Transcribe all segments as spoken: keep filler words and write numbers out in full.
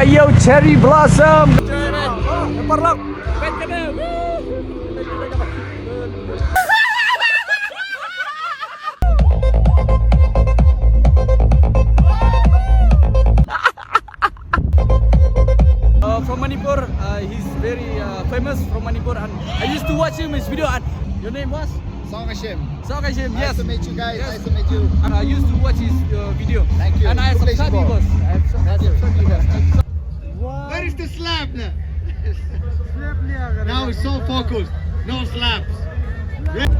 Yo, Cherry Blossom. Paralok. Uh, from Manipur, uh, he's very uh, famous from Manipur, and I used to watch him his video. And your name was? Song Hashim. Song Hashim, yes. Nice to meet you guys. Yes. Nice to meet you. And I used to watch his uh, video. Thank you. And I subscribe you, boss. I have subscribed you, boss. Where is the slap? Now it's so focused. No slaps.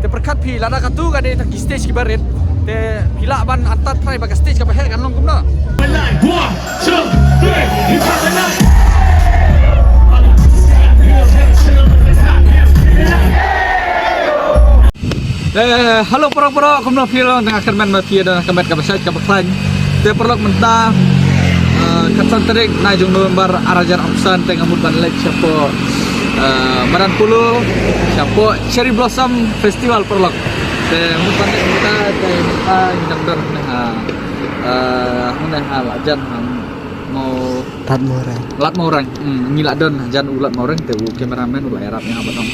Te pyrkhat phi lada katu ka dei ta ki stage ki barit. Te phi lah ban antad trai ba ka stage kaba heh kan long kumno. One, two, three. Eh, hello paralok, paralok, kumno phi long? Tang kyrmen ma phi da ka met kaba shait kaba khlaiñ. Te paralok mynta eh, khatsan tarik na jong November ar hajar arphew san te nga mut ban leit shapoh eh, Madan Polo, shapoh Cherry Blossom Festival paralok. Te mut ban leit mynta te mynta ngi dang don hangne ha eh, hangne ha la jan ha mo Lad Mawreng. Lad Mawreng. Hmm, ngi la don hajan u Lad Mawreng te u cameraman u la ïarap ïa nga ba dong.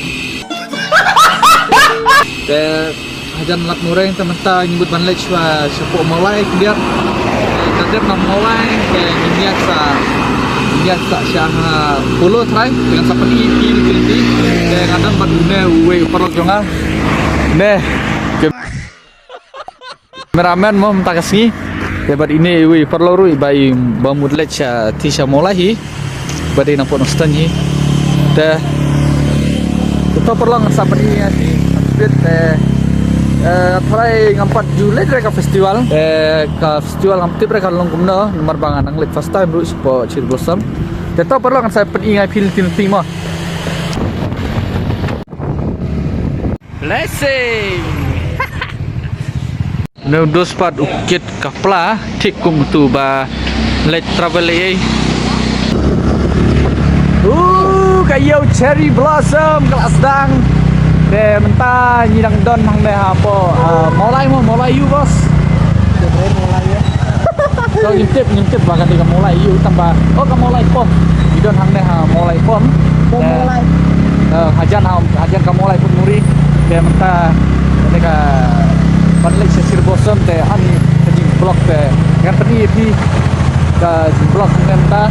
Te hajan Lad Mawreng te mynta ngi mut ban leit shuwa shapoh Mawlai khyndiat. Te ka dep na Mawlai te ngi ïaid sa ngi ïaid sa sha ha Polo trai te ngan sa pyni ïa phi lynti lynti. Te nga don bad une uwei u paralok jong nga. Ne. Cameraman mo mynta ka sngi. Te bad ine iwei i paralok ruh iba i ba mut leit sha ti sha Mawlai hi. Ba dei na Port Nongstoiñ hi. Te to paralok ngan sa pyni ïa ti. Bit te eh, tharai ngam pat ju leit re ka festival. Eh, ka festival ngam tip re ka long kumno namar ba nga nang leit first time ruh shapoh Cherry Blossom. Te to paralok ngan sa pyni ïa phi lynti lynti mo. Blessing. Une u dos pat u kit ka pla thik kum tu ba leit travel ei. Uh, ka ïew Cherry Blossom ka la sdang. Te mynta ngi dang don hangne hapoh uh, Mawlai mo, Mawlai ïu boss. Mawlai ïu. Ka ngim tip, ngim tip ba ka dei ka Mawlai ïu tang ba. Oh ka Mawlai Pond. Ngi don hangne ha Mawlai Pond. Pond Mawlai. Eh, hajan ha hajan ka Mawlai Pond Muri. Te mynta ka dei ka ban leit sha Cherry Blossom te ani ka jingblok te ngan pyni ïa phi ka jingblok mynta.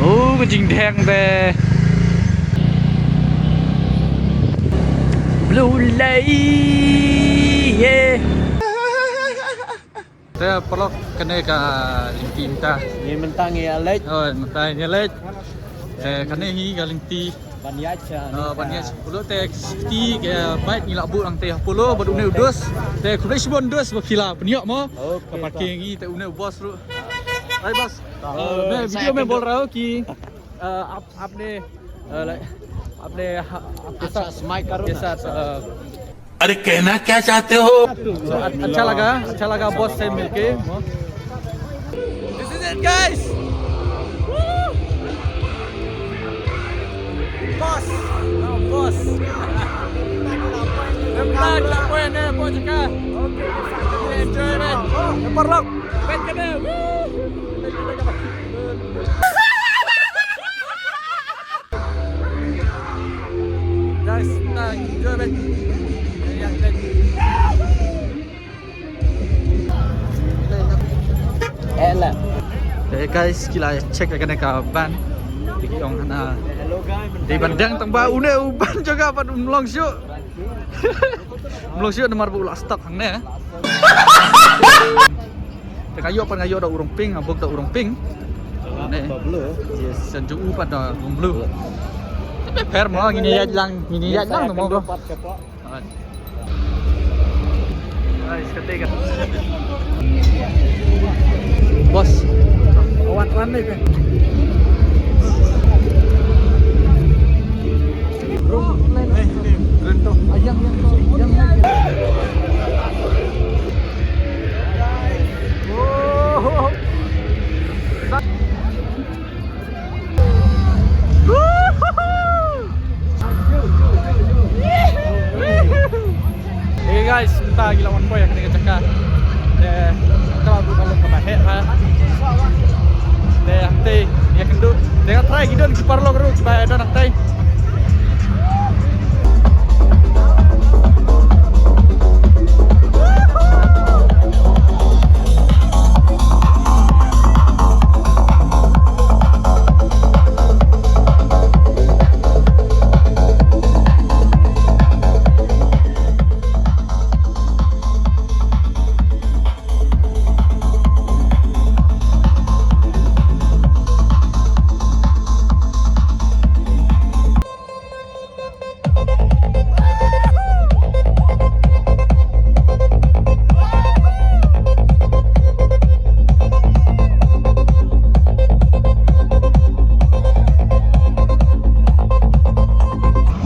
Oh ka jingdheng te. Blue light. Te paralok kane ka lynti mynta. Ngi mynta ngi ïa leit. Oh mynta ngi ïa leit. Te kane hi ka lynti. Ban ïaid sha. Oh ban ïaid sha Polo te safety ka bike ngi la buh nangta ha Polo bad une u dos. Te khublei shibun dos ba phi la pynïoh mo. Ka parking ngi te une u boss ruh. Hai boss. Me video me bol raha ho ki. Aap aapne aapne aapke saath smai karo na. Ke saath. अरे कहना क्या चाहते हो? So, अच्छा लगा, अच्छा लगा बॉस से मिलके. This is it guys. Boss, no boss. Enjoy man. Paralok. Guys, ta enjoy bad. Ella. Eh guys, ki la check ïa kane ka van. Te ki ong hana. Dei ban dang tang ba une u van jong nga bad um long shuh. Um long shuh namar ba u la stuck hangne. Te nga ïoh pat nga ïoh da u rong pink, nga book da u rong pink. Ne. Yes. San ju u pat da u blue. Te pher mo ngin ïaid lang, ngin ïaid lang mo. Guys, kata ka. Boss. Awat wan ni. Hey guys, mynta ngi la wan poi ha kane ka jaka. Ki don ki paralok ruh kiba don hangtai.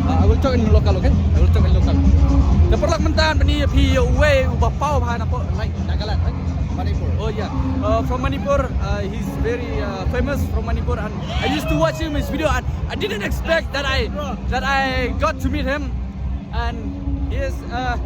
Uh, I will talk in local, okay? I will talk in local. Te paralok mynta ngan pyni ïa phi uwei uba paw bha napoh, like, Nagaland, right? Manipur. Oh yeah. Uh, from Manipur, uh, he's very, uh, famous from Manipur, and I used to watch him his video, and I didn't expect that I that I got to meet him. And he is, uh,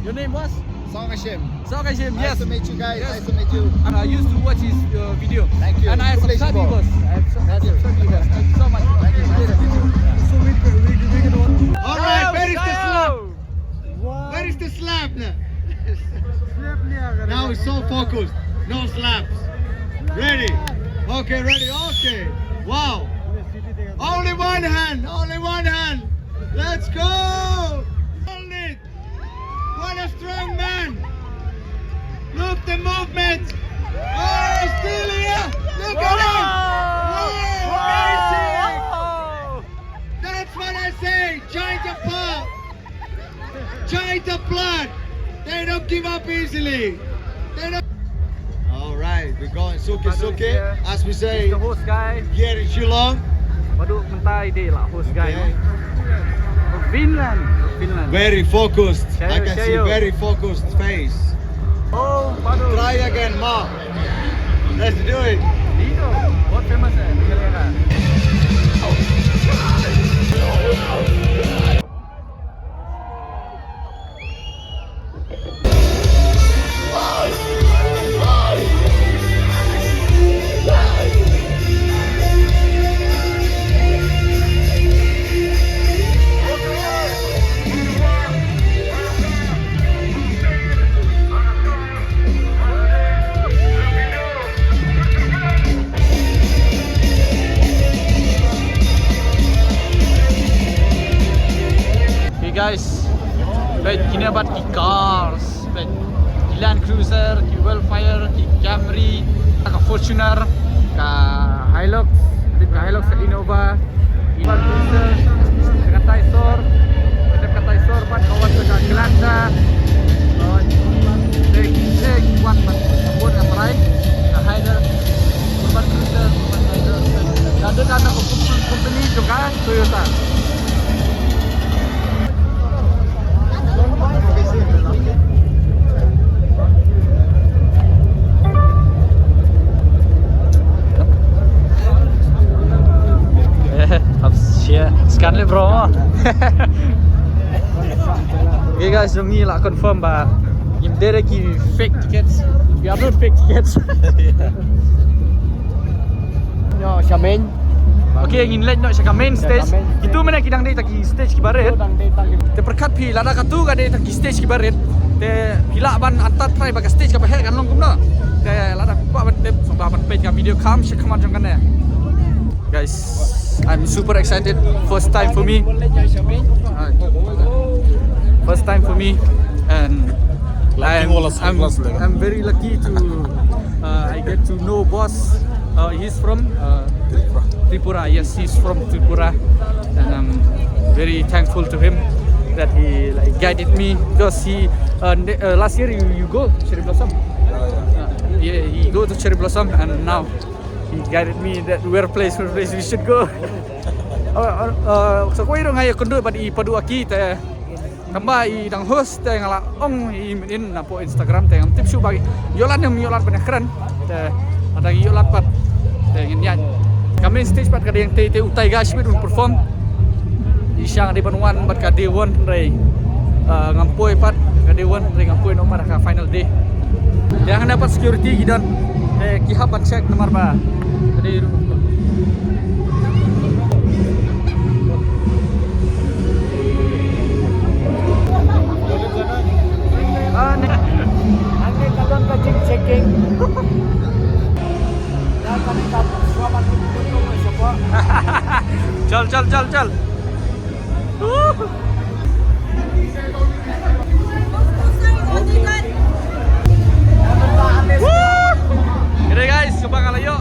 your name was? Song Hashim. Song Hashim, yes. Nice to meet you guys. Yes. Nice to meet you. And I used to watch his, uh, video. Thank you. And I subscribe you guys. I subscribe you guys. Thank you so much. Thank you. Nice to meet you. So we, we, we can all... All right, where is the slap? Where is the slap now? Now it's so focused. No slaps. Ready? Okay, ready. Okay. Wow. Only one hand. Only one hand. Let's go. Hold it. What a strong man. Look the movement. Oh, he's still here. Look at him. Wow. Wow, amazing. That's what I say. Giant of power. Giant of blood. They don't give up easily. They don't... All right, we're going suki suki, as we say. He's the host guy. Here in Shillong. Padu mynta i dei la host guy. Okay. From Finland, from Finland. Very focused. I can see very focused face. Oh, padu. Try again, ma. Let's do it. Dito, what famous eh? Hey guys, peit kine pat ki cars, peit ki Land Cruiser, ki Wildfire, ki Camry, ka Fortuner, ka Hilux, ka Hilux, ka Innova, Urban Cruiser, ka Taichir, ka Taichir pat ka wan ka Glanta, ka wan ka Taichir, ka wan ka Hyder, Urban Cruiser, Urban Hyder, ka dei ka na ka company jong ka Toyota. Scan le bro. Okay guys, jong ngi la confirm ba ngim dei ki fake tickets. We are not fake tickets. Nyo, sha main. Okay, ngin leit noh sha ka main stage. Kitu mynne ki dang dei tang ki stage kiba rit. Te pyrkhat phi, lada katu ka dei tang ki stage kiba rit, te phi lah ban antad trai ba ka stage kaba heh kan long kumno. Te lada phi kwah ban tip, sngewbha ban peit ka video kham sha khmat jong kane. Guys, I'm super excited. First time for me. Uh, first time for me, and I'm, I'm, I'm very lucky to, uh, I get to know boss. Uh, he's from, uh, Tripura. Tripura, yes, he's from Tripura, and I'm very thankful to him that he, like, guided me, because he, uh, ne- uh, last year you, you go Cherry Blossom. Uh, yeah, he go to Cherry Blossom, and now he guided me that where place, where place we should go. Uh, uh, uh, so kawei ruh nga ïakynduh bad i Padu Aki te, tang ba i dang host te nga la ong i mynnin napoh Instagram te ngam tip shuh ba ïoh lad ne ym ïoh lad ban ïakren. Te lada ngi ïoh lad pat te ngin ïaid. Ka main stage pat ka dei hangtei, te utai ga shibit un perform. I sha nga dei ban wan bad ka day one hynrei, uh, ngam poi pat ka day one hynrei ngam poi noh pat ha ka final day. Te hangne pat security ki don, te ki hap ban check namar ba ka dei Hangne ka don ka jingchecking. Chal, chal, chal, chal. G'day guys, kumba nga la ïoh.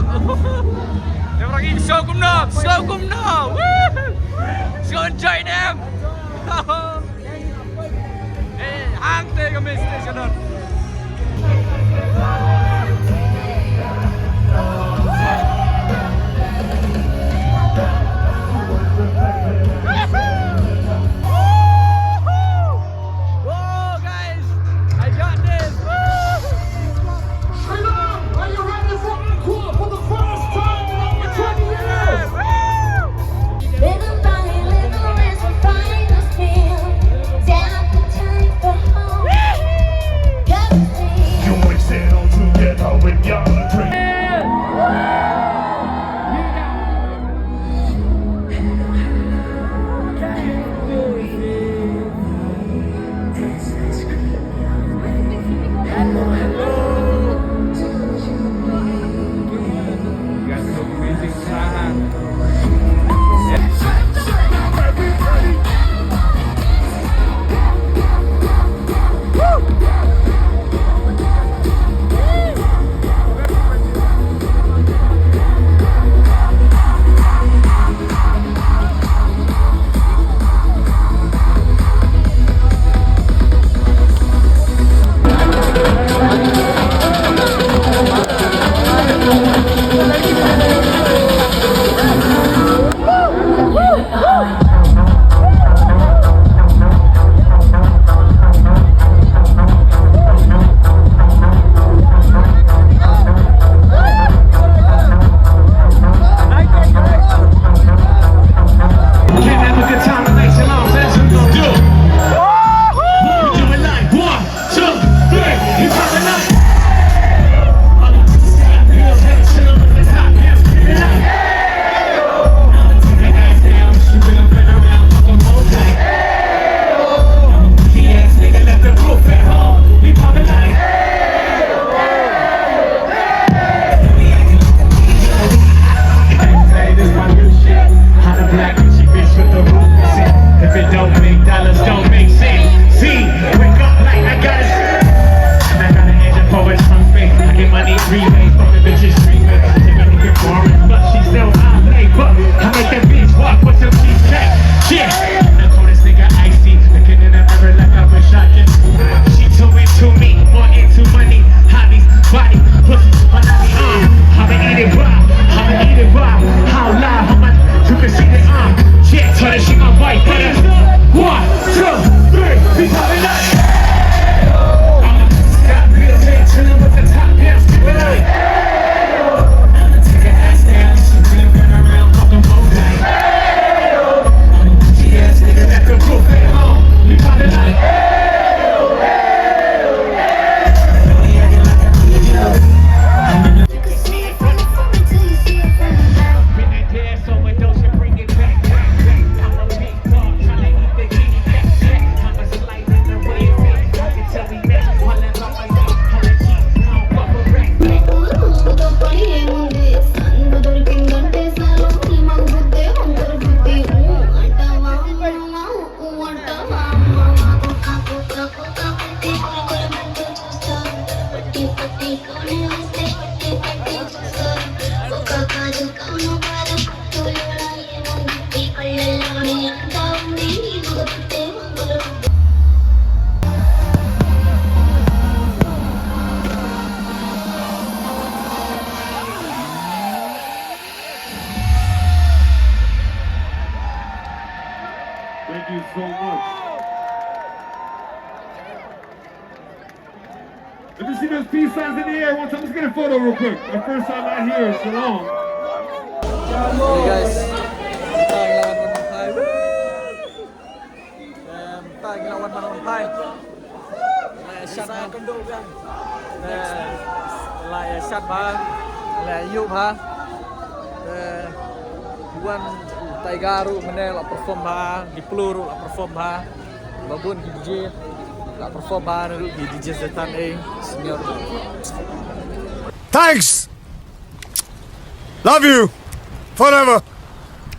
Dei ba ngi show kumno, show kumno. Woo! Show enjoy them. Eh, hangta ka main station on. Woo, guys, I got this. Woo! Are you ready for encore for the first time in over twenty years? Little by little, as the fires feel, down the time for home. Gotta stay. You mix it all together with your drink. If it don't make dollars, don't make sense. See, wake up like I got it. I got an engine for a trunk big. I get money three ways, fuck the bitches three ways. She been looking boring, but she still high, but I make that bitch walk with some cheesecake. Yeah, the coldest nigga icy, looking in the mirror like I wish I could. She too into me, more into money, hobbies, body, pussy, but I be on. I'ma eat it raw, I'ma eat it raw. How loud, how much you can see the arm. Yeah, turn this shit my white, but it's one, two, three, we poppin' up. Got real head chillin' with the top down, skip it out. I'ma take her ass down, she really run around, fucking whole night. I'ma put your ass nigga back the roof, at home, we poppin' like. Thank you so much. Let me see those peace signs in the air one time. Let's get a photo real quick. My first time out here in so long. Hey guys, kita ngi la wan ban wan phai. Woo! Em, kita ngi la wan ban wan phai. La ïa shat bha. Em, la ïa shat bha. La ïa ïuh bha. Em, wan Tiger ruh mynne la perform bha, Diplo ruh la perform bha. Ba bun ki D J. La perform ba na ruh ki D J Zetan, eh, senior. Thanks. Love you. Forever.